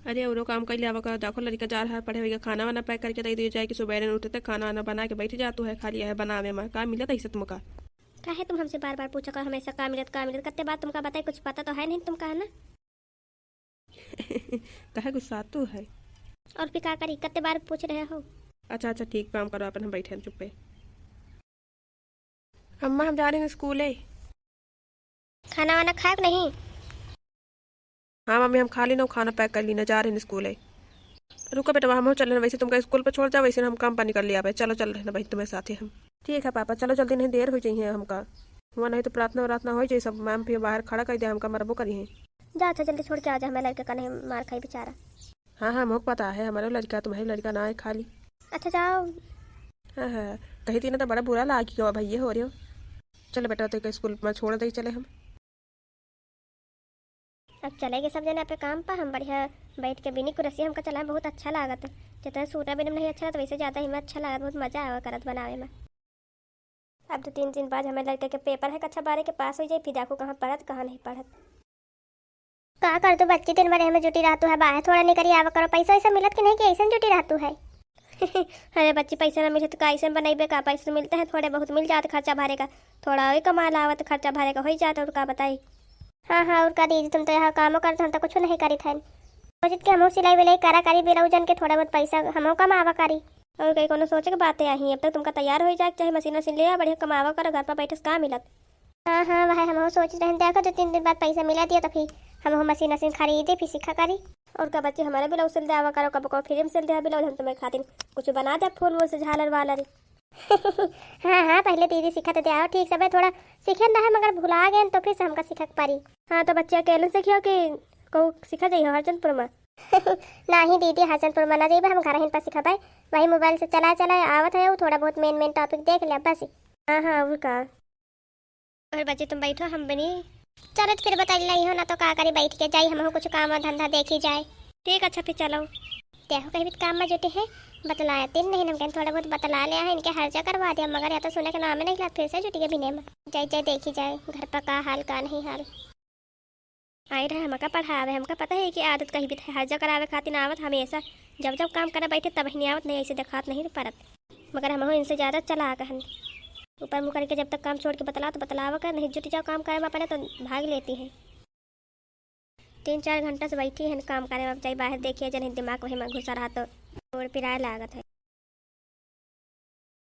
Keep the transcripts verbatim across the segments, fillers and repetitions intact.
अरे, औरो काम कइ लियावा करो। देखो, लड़िका जा रहा है पढ़े, वही खाना वाना पैक करके दइ दियो जाए कि सुबेरे उठते खाना वाना बना के बैठ जातू है, खाली है बनावे में। का मिलत है तुमका? काहे तुम हमसे बार बार पूछा करो हमेशा का मिलत, का मिलत? कत्ते बार तुमका बताई, कुछ पता तो है नहीं तुमका, है ना? काहे गुस्सातू है? और फिर का करी, कत्ते बार पूछ रहे हो? अच्छा, अच्छा, ठीक, काम करो अपन, हम बैठे हैं चुप्पे। अम्मा, हम जा रहे हैं स्कूले। खाना वाना खाए कि नहीं? हाँ मम्मी, हम खा ली ना, खाना पैक कर ली ना, जा रहे हैं स्कूले। रुको बेटवा, हम चल रहे हैं, वैसे तुमका स्कूल पर छोड़ जाओ, वैसे हम काम पर निकल लिया। चलो, चल रहे हैं भाई तुम्हारे साथ ही हम। ठीक है पापा, चलो जल्दी, नहीं देर हो जाइए हमका। हुआ नहीं तो प्रार्थना वार्थना हो जाए, सब मैम फिर बाहर खड़ा कर दे, हमका मरबो करी हैं। जा, अच्छा, जल्दी छोड़ के आ जा, हमारे लड़के का नहीं मार खाई बेचारा। हाँ, हाँ, हमको पता है, हमारे लड़का तुम्हारे लड़का ना है खाली। अच्छा, जाओ। हाँ, हाँ, कही थी ना तो बड़ा बुरा लाग गया भैया हो रहे हो। चलो बेटा, तो स्कूल में छोड़ दे, चले हम। अब चले गए सब जने अपने काम पर, हम बढ़िया बैठ के बिनी कुरसी हमका चलाए बहुत अच्छा लागत है। जितना सूटा बिनम नहीं अच्छा लगता, वैसे ज़्यादा ही में अच्छा लागत, बहुत मज़ा आवा करत बनावे में। अब दो तीन दिन बाद हमें लड़के के पेपर है, कक्षा बारह के पास हो जाए, फिर देखो कहाँ पढ़त, कहाँ नहीं पढ़त। का कर तू बच्ची, दिन भर हमें जुटी रहतू है, बाहर थोड़ा निकरी आवा करो, पैसा वैसा मिलत कि नहीं कि ऐसे जुटी रहतू है? अरे बच्ची, पैसा ना मिले तो का ऐसे बनइबे का? पैसा तो मिलते हैं, थोड़े बहुत मिल जात खर्चा भरे का, थोड़ा वही कमा लावत खर्चा भरे का हो जात, और का बताई। हाँ, हाँ, और का दीदी, तुम तो यहाँ कामो करत, हम तो कुछ नहीं करी थे। सोचित कि हमहू सिलाई विलाई करा करी ब्लाउजन के, थोड़ा बहुत पैसा हमहू कमावा करी। और कहीं कोनो सोचे के बात है, यहीं अब तक तुमका तैयार हो जाए, चाहे मशीन वशीन ले आ, बढ़िया कमावा करो, घर पर बैठे से का मिलत। हाँ, हाँ, वही हमहू सोचित रहन, देखो दो तीन दिन बाद पैसा मिला दिया तो फिर हमहू मशीन वशीन खरीदे, फिर सीखा करी। और का बच्ची, हमारे ब्लाउज सिल देवा करो, कब को फ्री में सिल दे ब्लाउज, हम तुम्हारे खातिर कुछ बना दे फूल वूल से, झालर वालर। हाँ, हाँ, पहले दीदी सिखा तो दे आओ, ठीक सब है, थोड़ा सीखे ना है मगर भुला गए तो फिर से हमका सीखा के पड़ी। हाँ, तो बच्चे अकेले सीखियो कि कहू सीखा जाइयो हरचंदपुर में? नहीं दीदी, हरचंदपुर में ना जाइबे, हम घर हिन पर सिखाबे, वही मोबाइल से चला चला आवत है, वो थोड़ा बहुत मेन मेन टॉपिक देख लिया बस। हाँ, हाँ, वो का। और बच्चे तुम बैठो, हम बनी। चलो तो फिर बतल रही हो ना, तो का करी बैठ के, जाई हमहू कुछ काम और धंधा देखी जाए। ठीक, अच्छा फिर चलो। देखो कहीं भी काम में जुटे हैं, बतलाया तीन नहीं, हम कहीं थोड़ा बहुत बतला लिया है, इनके हर्जा करवा दिया, मगर या तो सुने के नाम ही नहीं ला, फिर से जुट के बिने में। जाए जाए देखी जाए घर पर का हाल का नहीं हाल। आई रहे हमका पढ़ावे, हमका पता है कि आदत कहीं भी हर्जा करावे खातिर आवत हमेशा, जब जब काम करे बैठे तब ही नहीं आवत, नहीं ऐसे देखात नहीं परत। मगर हमहू इनसे ज्यादा चालाक हन। ऊपर मुँह करके जब तक काम छोड़ के बतला तो बतलावा कर, नहीं जुट जाओ काम करे में अपने तो भाग लेती हैं। तीन चार घंटा से बैठी हैं काम करे में, अब जाई बाहर देखिए जन दिमाग वही में घुसा रहा तो गोड़ पिराए लागत है।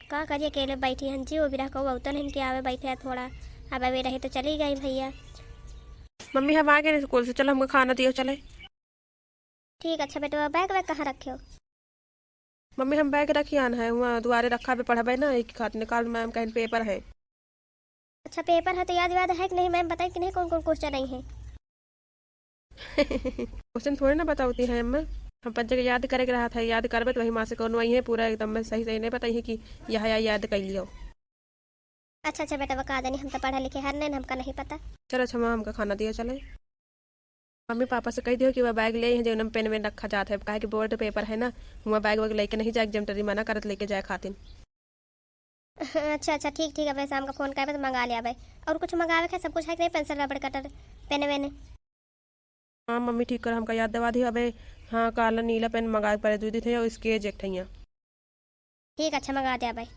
का करिए अकेले बैठी हन जी, वो बिरह को उतन हन के आवे बैठे थोड़ा, अब अबे रहे तो चली गई भैया। मम्मी हम आ गए स्कूल से, चलो हमको खाना दियो चले। ठीक, अच्छा बेटवा, बैग वैग कहाँ रखे हो? मम्मी, हम बैग रखी आन है, हुआं दुआरे रखा बे, पढ़बे ना, एक खात निकाल, मैम कहन पेपर है। अच्छा, पेपर है तो याद वाद है कि नहीं? मैम बताई कि नहीं कौन कौन क्वेश्चन आई है? क्वेश्चन थोड़े ना बतावती है अम्मा, हम पंचे के याद करे के रहा था, याद करबे तो वही माँ से कौन आई है, पूरा एकदम में सही सही नहीं बताई है कि यह या याद कर लियो। अच्छा, अच्छा बेटा, बका देनी, हम तो पढ़े लिखे हर नहीं, हमका नहीं पता। चलो अच्छा माँ, हमका खाना दियो चले। मम्मी पापा से कह दियो कि वह बैग ले आई हैं, जौन में पेन वेन रखा जात है, काहे कि बोर्ड पेपर है ना, हुआं बैग वैग लेके नहीं जाए, एग्जाम टीचर मना करत लेके जाए खातिर। अच्छा, अच्छा, ठीक, ठीक, अब शाम का फोन करबे तो मंगा ले आबे। और कुछ मंगावे के, सब कुछ है कि नहीं, पेंसिल, रबड़, कटर, पेन वेन? हाँ मम्मी, ठीक कर, हमका याद दिवा दियो। अबे हाँ, काला नीला पेन मंगाए पड़े, दू दी थे और स्केच एक ठैया। ठीक, अच्छा, मंगा दिया भाई।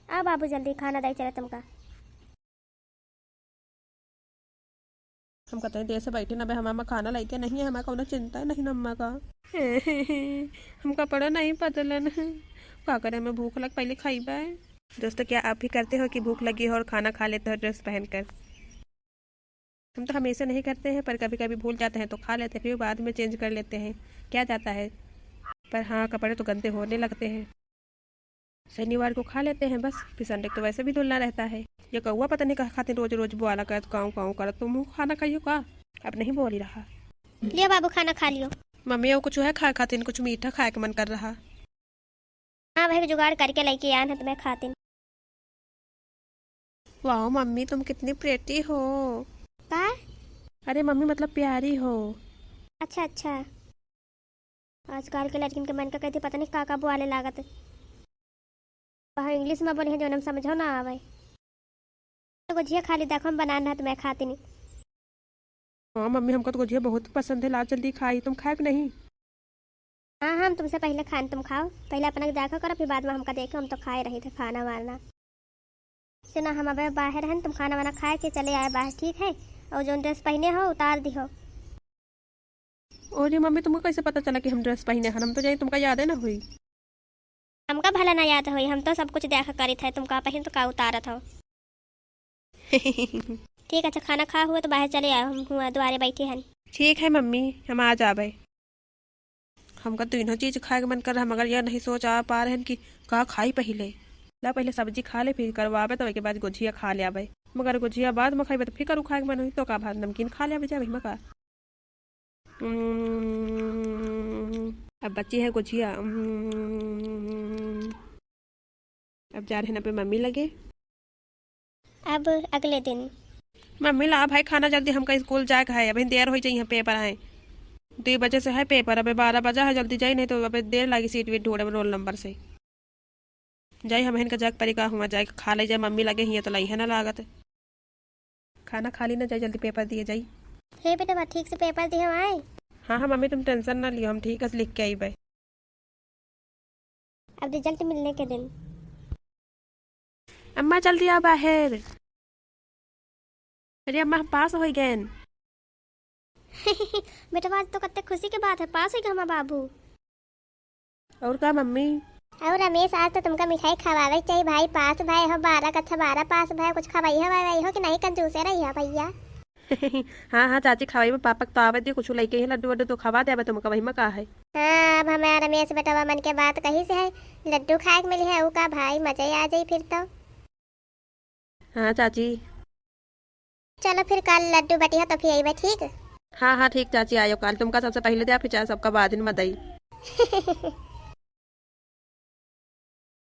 आ बाबू, जल्दी खाना दे चले तुमका। हम कहते हैं देर से बैठे ना बे, हम अम्मा खाना लेके नहीं है, हमारा कौनो चिंता नहीं ना अम्मा का। हमका पड़ा नहीं पतलन, का करे, हमें भूख लग, पहले खाई बे। दोस्तों, क्या आप भी करते हो कि भूख लगी हो और खाना खा लेते हो ड्रेस पहनकर? हम तो हमेशा नहीं करते हैं, पर कभी-कभी भूल जाते हैं तो खा लेते हैं, फिर बाद में चेंज कर लेते हैं, क्या जाता है। पर हाँ, कपड़े तो गंदे होने लगते हैं। शनिवार को खा लेते हैं बस, फिर संडे को तो वैसे भी धुलना रहता है। ये कौआ पता नहीं कहाँ खातिर रोज रोज बुआला करत, काऊ काऊ करत, तुम खाना खाइयो का? अब नहीं बोली रहा। लियो बाबू, खाना खा लियो। मम्मी, वो कुछ है खाए खातिर? कुछ मीठा खाए के मन कर रहा। हाँ, वही जुगाड़ करके लेके आन है तुम्हें खातिर। वाओ मम्मी, तुम कितनी प्रेटी हो। का? अरे मम्मी, मतलब प्यारी हो। अच्छा, अच्छा। आजकल के लड़किन के मन का कहती पता नहीं का का बुआले लागत। वहाँ इंग्लिश में बोले हैं, जौन हम समझो ना आवे। एगो झिया खाली देखो, हम बनान रहत मैं खातिनी। हाँ मम्मी, हमका तो गुझिया बहुत पसंद है, ला जल्दी खाई, तुम खाए कि नहीं? हाँ, हाँ, हम तुमसे पहिले खाएन, तुम खाओ। पहिले अपना के देखा करो, फिर बाद में हमका देखो, हम तो खाए रही थे खाना वाना। सुना, हम अबे बाहर हन, तुम खाना वाना खाए के चले आए बाहर, ठीक है? और जौन dress पहिने हो, उतार दिहो। अरे मम्मी, तुमका कैसे पता चला कि हम dress पहिने हन? हम तो जाई, तुमका यादे ना होई। हमका भला ना याद होई, हम तो सब कुछ देखा करित है, तुम का पहिन तो का उतारत हो। ठीक, अच्छा, खाना खा हुआ तो बाहर चले आओ, हम हुआ दुआरे बैठे हन। ठीक है मम्मी, हम आ जाबे। हमका तीनों चीज खाए के मन कर रहा, मगर यह नहीं सोच आ पा रहे हन कि का खाई पहिले। ला पहिले सब्जी खा ले, फिर करवाबे, तो ओके बाद गुझिया खा ले आबे। मगर गुझिया बाद में खाइबे तो फिर करू खाए के मन होई, तो का भात नमकीन खा ले आबे, जाबे में का। हम्म, अब बची है गुझिया। हम्म, अब जा रहे हैं अपने मम्मी लगे। अब अगले दिन। मम्मी ला भाई खाना जल्दी, हमका स्कूल जाए के है, अभी देर हो जाई है, पेपर है, दो बजे से है पेपर, अबे बारह बजा है, जल्दी जाई नहीं तो अबे देर लागी सीट वीट ढूंढे में रोल नंबर से। जाई हम इनका जाके परी का हुआ जाए खा ले जाए, मम्मी लगे हिया तो लइहे ना लागत। खाना खा ली ना, जाई जल्दी पेपर दिए जाई। हे बेटवा, ठीक से पेपर दिहो आए। हाँ, हाँ मम्मी, तुम tension ना लियो, हम ठीक से लिख के आई बे। अब result मिलने के दिन। अम्मा जल्दी आ बाहर। अरे अम्मा, हम पास हो गए। बेटवा, आज तो कत्ते खुशी के बात है, पास हो गए हमार बाबू। और का मम्मी? और रमेश, आज तो तुमका मिठाई खवावे के चाहिए भाई, पास भए हो, बारह कक्षा बारह पास भए, कुछ खवाई हो, वाई हो कि नहीं, कंजूसे रही हो भैया। हाँ, हाँ चाची, खवाई में पापा के तो आवे दियो, कुछ लेके ही लड्डू वड्डू तो खवा देबे तुमका, वही में का है। हाँ, अब हमार रमेश बेटवा मन के बात कही से है, लड्डू खाए के मिली है, ऊ का भाई, मजा ही आ जाई फिर तो। हाँ चाची। चलो फिर काल लड्डू बटिया तो फिर अइबे, ठीक? हाँ, हाँ, ठीक चाची, आयो काल, तुमका सबसे पहिले द्या, फिर चाहे सबका बाद में दई।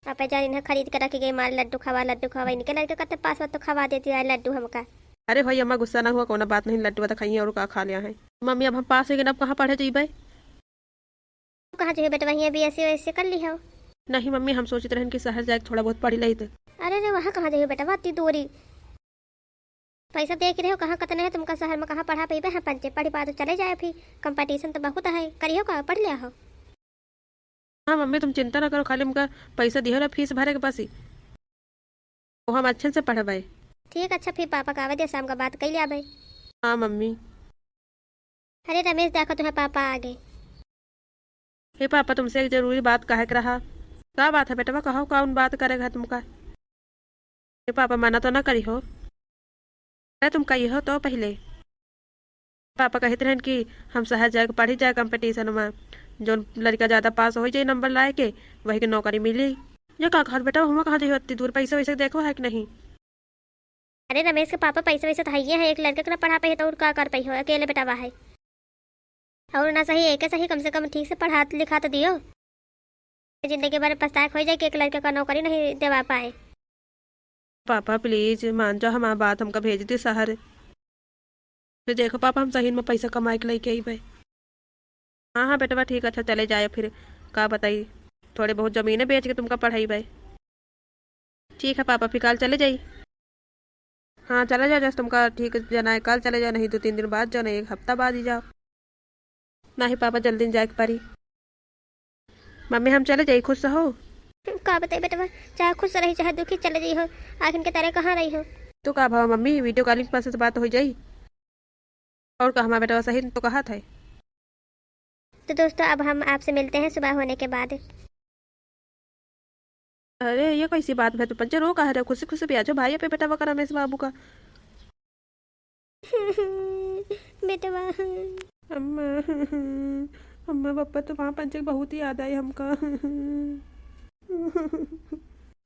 आपे जान इन्हें खरीद के रखी गई माल, लड्डू खावा, लड्डू खावा, इनके लड़के कते पास बा तो खवा देती है लड्डू हमका। अरे भाई अम्मा, गुस्सा ना हुआ, कोनो बात नहीं, लड्डू तो खाइए और का खा लिया है। मम्मी, अब हम पास हो गए, अब कहाँ पढ़े जइबे? कहाँ जइहो बेटवा, हियाँ बीएससी वेएससी कर लिहो। नहीं मम्मी, हम सोचित रहन कि शहर जाके थोड़ा बहुत पढ़ लेइत। अरे रे, वहाँ कहाँ जइहो बेटवा, अति दूरी। पैसा देख रहे हो कहाँ कतने है तुमका शहर में, कहाँ पढ़ा पइबे? हाँ पंचे पढ़ी पा तो चले जाए, फिर competition तो बहुत है, करिहो का, पढ़ लिया हो। हाँ मम्मी, तुम चिंता ना करो, खाली हमका पैसा दिहो ना फीस भरे के बस ही। वो हम अच्छे से पढ़बै। ठीक, अच्छा, फिर पापा का आवे दे, शाम का बात कइले आबै। हाँ मम्मी। अरे रमेश, देखो तुम्हें पापा आ गए। हे पापा, तुमसे एक जरूरी बात कहे के रहा। का बात है बेटवा, कहो, कौन बात करे के है तुमका? हे पापा, मना तो ना करिहो। अरे तुम कहिहो तो पहिले। पापा कहित रहन कि हम शहर जाए के पढ़ी जाए competition में, जौन लड़का ज्यादा पास हो जाए नंबर लाए के, वही के नौकरी मिली। ये का कहत बेटा, हुआ कहाँ जइहो अत्ती दूर, पैसा वैसा देखो है कि नहीं? अरे रमेश के पापा, पैसा वैसा तो हइये है, एक लड़के के ना पढ़ा पाइहो तो और का कर पाइहो, अकेले बेटा बा है। और ना सही, एके सही, कम से कम ठीक से पढ़ा लिखा तो दियो। जिंदगी भर पछताए के हो जाए कि एक लड़के का नौकरी नहीं देवा पाए। पापा please मान जाओ हमार बात, हमका भेज दे शहर। फिर देखो पापा, हम सही में पैसा कमाए के लेके अइबै। हाँ, हाँ बेटवा, ठीक, अच्छा चले जाए फिर, का बताई, थोड़े बहुत जमीन बेच के तुमका पढ़ाई भाई। ठीक है पापा, फिर काल चले जाई। हाँ चले जाओ, जस तुमका ठीक जनाए काल चले जाओ, नहीं दो तीन दिन बाद जाओ, नहीं एक हफ्ता बाद ही जाओ। नहीं पापा, जल्दी जाए के पड़ी। मम्मी हम चले जाई, खुश हो? का बताई बेटवा, चाहे खुश रही चाहे दुखी चले जाई हो, आखिर के तरह कहाँ रही हो। तो का भाव मम्मी, video calling पर से तो बात हो जाई। और का हमारा बेटवा सही तो कहा था। तो दोस्तों, अब हम आपसे मिलते हैं सुबह होने के बाद। अरे ये कैसी बात है, तू पंचे रो कहा रहे, खुशी खुशी भी आ जाओ भाई पे बेटा वकर रमेश बाबू का। बेटवा। अम्मा, अम्मा पापा तो वहाँ पंचे बहुत ही याद आई हमका।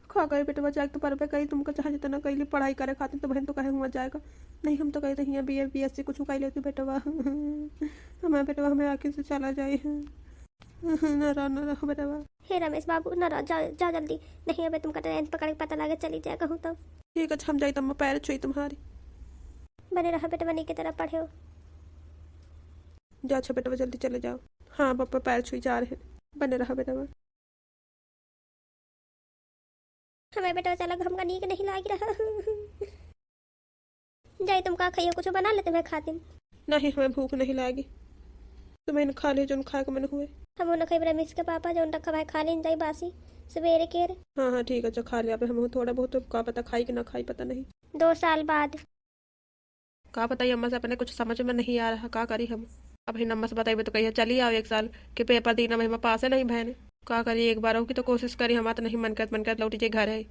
खा गए बेटवा, जाके तो परबे करी, तुमका चाहे जितना कैली पढ़ाई करे खातिर, तो बहन तो कहे हुआ जाएगा। नहीं, हम तो कहते हियाँ बीए बीएससी कुछ कर लेती बेटवा। हमारे बेटवा हमें आँखिन से चला जाए है। न रहो, न रहो बेटवा। हे रमेश बाबू, न रहो, जा, जा जल्दी। नहीं अबे तुमका ट्रेन पकड़ के पता लगे चली जाए कहूँ तो। ठीक है, हम जाई, तब मैं पैर छुई तुम्हारी। बने रहो बेटवा, नीक तरह पढ़े हो। जा अच्छा बेटवा, जल्दी चले जाओ। हाँ पापा, पैर छुई जा रहे हैं, बने रहो बेटवा। हमें बेटवा चला, हमका नीक नहीं लाग रहा। जाई तुम का खाइयो, कुछ बना ले तुम्हें खातिन। नहीं, हमें भूख नहीं लागी। तुम्हें न खा ले, जोन खाए के मन हुए। हमहू न खाइब रमेश के पापा, जोन रखा भाई खा लेन जाई बासी सवेरे के रे। हाँ, हाँ, ठीक है, अच्छा खा ले। अब हमहू थोड़ा बहुत, अब का पता खाई कि ना खाई, पता नहीं। दो साल बाद। का बताई अम्मा से, अपने कुछ समझ में नहीं आ रहा, का करी हम। अब हिन अम्मा से बताइबे तो कहिए चली आओ, एक साल के पेपर दीना में हम पास है नहीं भैन। का करी, एक बार और की तो कोशिश करी, हमार तो नहीं मन करत, मन करत लौटी जाई घर है।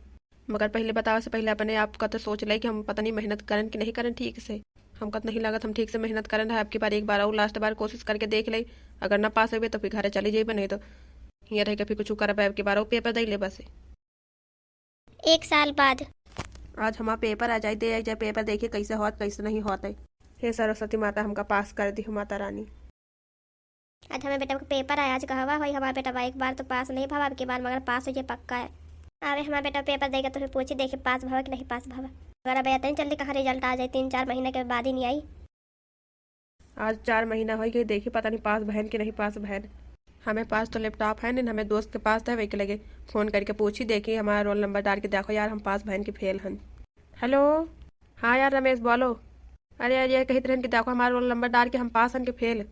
मगर पहले बतावे से पहले अपने आप का तो सोच ले कि हम पता नहीं मेहनत करन कि नहीं करन ठीक से। हमका तो नहीं लागत हम ठीक से मेहनत करन है। अब की बार एक बार और लास्ट बार कोशिश करके देख ले, अगर ना पास होबे तो फिर घरे चली जाइबे, नहीं तो हियाँ रह के फिर कुछ करबे। अब की बार और पेपर दे ले बस। एक साल बाद। आज हमार पेपर आ जाए, दे आ जाए पेपर, देखिए कैसे होत कैसे नहीं होत है। हे सरस्वती माता, हमका पास कर दी हो माता रानी। आज हमें बेटा के पेपर आया, आज कहवा होई हमार बेटवा, एक बार तो पास नहीं भवा, अब की बार मगर पास हो जाए पक्का है। आवे हमार बेटा पेपर देगा तो फिर पूछी देखी पास भवा कि नहीं पास भवा। मगर अब इतनी जल्दी कहाँ रिजल्ट आ जाए, तीन चार महीना के बाद ही नहीं आई। आज चार महीना हो गए, देखी पता नहीं पास भैन कि नहीं पास भैन। हमें पास तो लैपटॉप है नहीं, हमें दोस्त के पास है, वही के लगे फोन करके पूछी देखी, हमारा रोल नंबर डाल के देखो यार, हम पास भैन कि फेल हन। हेलो, हाँ यार रमेश बोलो। अरे यार, ये कहित रहन कि देखो हमारा रोल नंबर डाल के हम पास हन कि फेल।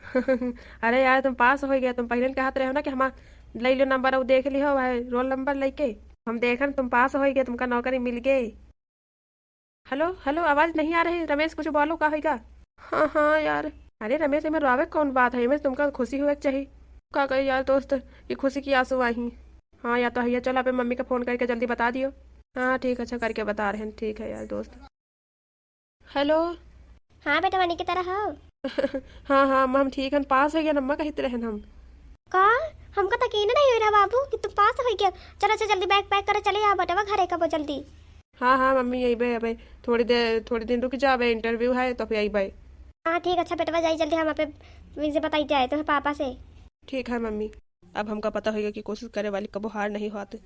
अरे यार, तुम पास हो गया, तुम पहले कहत रहे हो ना कि हमार ले लो नंबर, वो देख लियो भाई रोल नंबर लेके। हम देखन तुम पास हो गए, तुमका नौकरी मिल गई। हेलो, हेलो, आवाज नहीं आ रही रमेश, कुछ बोलो, का होइगा? हाँ, हाँ यार। अरे रमेश, एमे रोवे कौन बात है, एमे तुमका खुशी होए के चाही। का कही यार दोस्त, ये खुशी की आंसू आई। हाँ, या तो है, चलो अपने मम्मी का फोन करके जल्दी बता दियो। हाँ ठीक है, अच्छा करके बता रहे हैं, ठीक है यार दोस्त। हेलो। हाँ बेटा, मनी की तरह हो? हाँ, हाँ अम्मा, हम ठीक हन, पास हो गया अम्मा, कहित रहन हम। का? हमका तो यकीन नहीं हो रहा बाबू कि तुम पास हो गया। चलो, चलो जल्दी बैग पैक करो, चले आओ बेटवा घरे कबो जल्दी। हाँ, हाँ मम्मी, अइबे, अबे थोड़ी देर, थोड़ी दिन रुक जाबे, इंटरव्यू है तो फिर अइबे। हाँ ठीक, अच्छा बेटवा जाई जल्दी, हम अपने इनसे बताई जाए तो पापा से। ठीक है मम्मी, अब हमका पता होइगा कि कोशिश करे वाली कबो हार नहीं होत।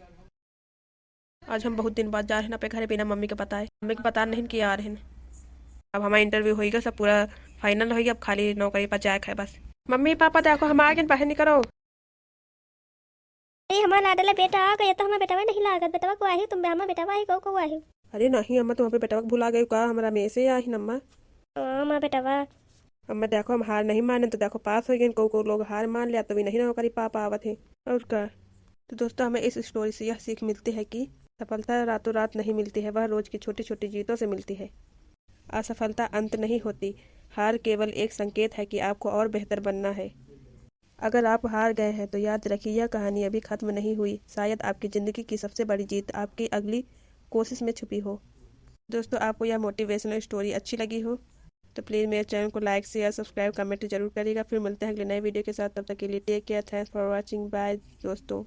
आज हम बहुत दिन बाद जा रहे हैं अपने घरे बिना मम्मी के बताए। मम्मी के पता नहीं कि आ रहे हैं। अब हमारा इंटरव्यू होइगा, सब पूरा फाइनल होइगा, अब खाली नौकरी पर जाए है बस। मम्मी पापा देखो हम आ गए, बाहर निकलो। अरे हमारा लाडला बेटा आ गया, तो हमारा बेटवा नहीं लागत। बेटवा को आही तुम, हमारा बेटवा आही, को को आही? अरे नहीं अम्मा, तुम अपने बेटवा को भुला गए का? हमारा में से आही अम्मा। हाँ हमारा बेटवा। अम्मा देखो, हम हार नहीं माने, तो देखो पास हो गए। को को लोग हार मान लिया तो भी नहीं नौकरी पा पावत है। और का? तो दोस्तों, हमें इस स्टोरी से यह सीख मिलती है कि सफलता रातों रात नहीं मिलती है, वह रोज की छोटी छोटी जीतों से मिलती है। असफलता अंत नहीं होती, हार केवल एक संकेत है कि आपको और बेहतर बनना है। अगर आप हार गए हैं तो याद रखिए, यह कहानी अभी खत्म नहीं हुई। शायद आपकी जिंदगी की सबसे बड़ी जीत आपकी अगली कोशिश में छुपी हो। दोस्तों, आपको यह मोटिवेशनल स्टोरी अच्छी लगी हो तो प्लीज मेरे चैनल को लाइक, शेयर, सब्सक्राइब, कमेंट जरूर करिएगा। फिर मिलते हैं अगले नए वीडियो के साथ, तब तक के लिए take care, thanks for watching, bye दोस्तों।